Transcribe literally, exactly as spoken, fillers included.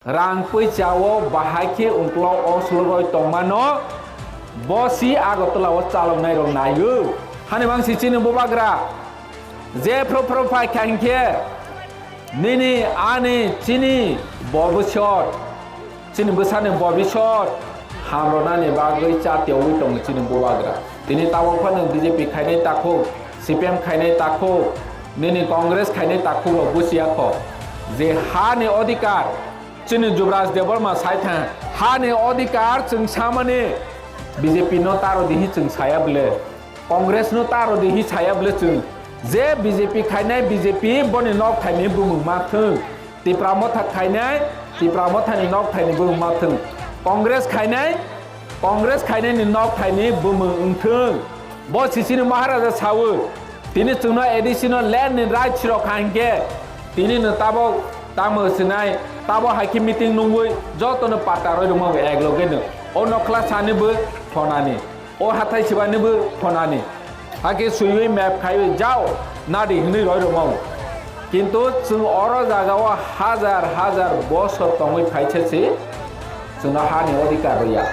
Rang puichao bahai khe ungklo o sulroi tongmano, bo si Agartala o chaloknai rok naio. Hani mangsi chini bubagra, je phro phro phai kha hinkhe, nini ani chini bobisot, chini bwsani bobisot hamrwnani bagwi cha tiyogwi tongo chini bubagra. Tini tabok phano B J P khainai takhuk, C P M khainai takhuk, nini Congress khainai takhuk rok busiya kho je hani odhikar chini Jubraj Debbarma sai thang, hani odhikar chwng samani B J P no taro dihi chwng saya bwle, Congress no taro dihi saya bwle chwng, je B J P khainai B J P boni nok thaini bumung ma thwng, Tipra Motha khainai Tipra Mothani nok thaini bumung ma thwng, Congress khainai Congress khainai ni nok thaini bumung wng thwng. Bo sisini Maharaja sawi, tini chwngno A D C no land ni right sirok kha hinkhe, tini no tabok tamo sinai, tabo hai khe meeting nungwi jotono pata roi rwma bai ek loge no. O nokhla sani bo thonani, o hathai sibani bo thonani. Hakhe swiwi map khaiwi jao nadi hinwi roi rwma. Kintu chwng oro jaga o hajar hajar bosor tongwi phaisa se chwngno hani odhikar rwya.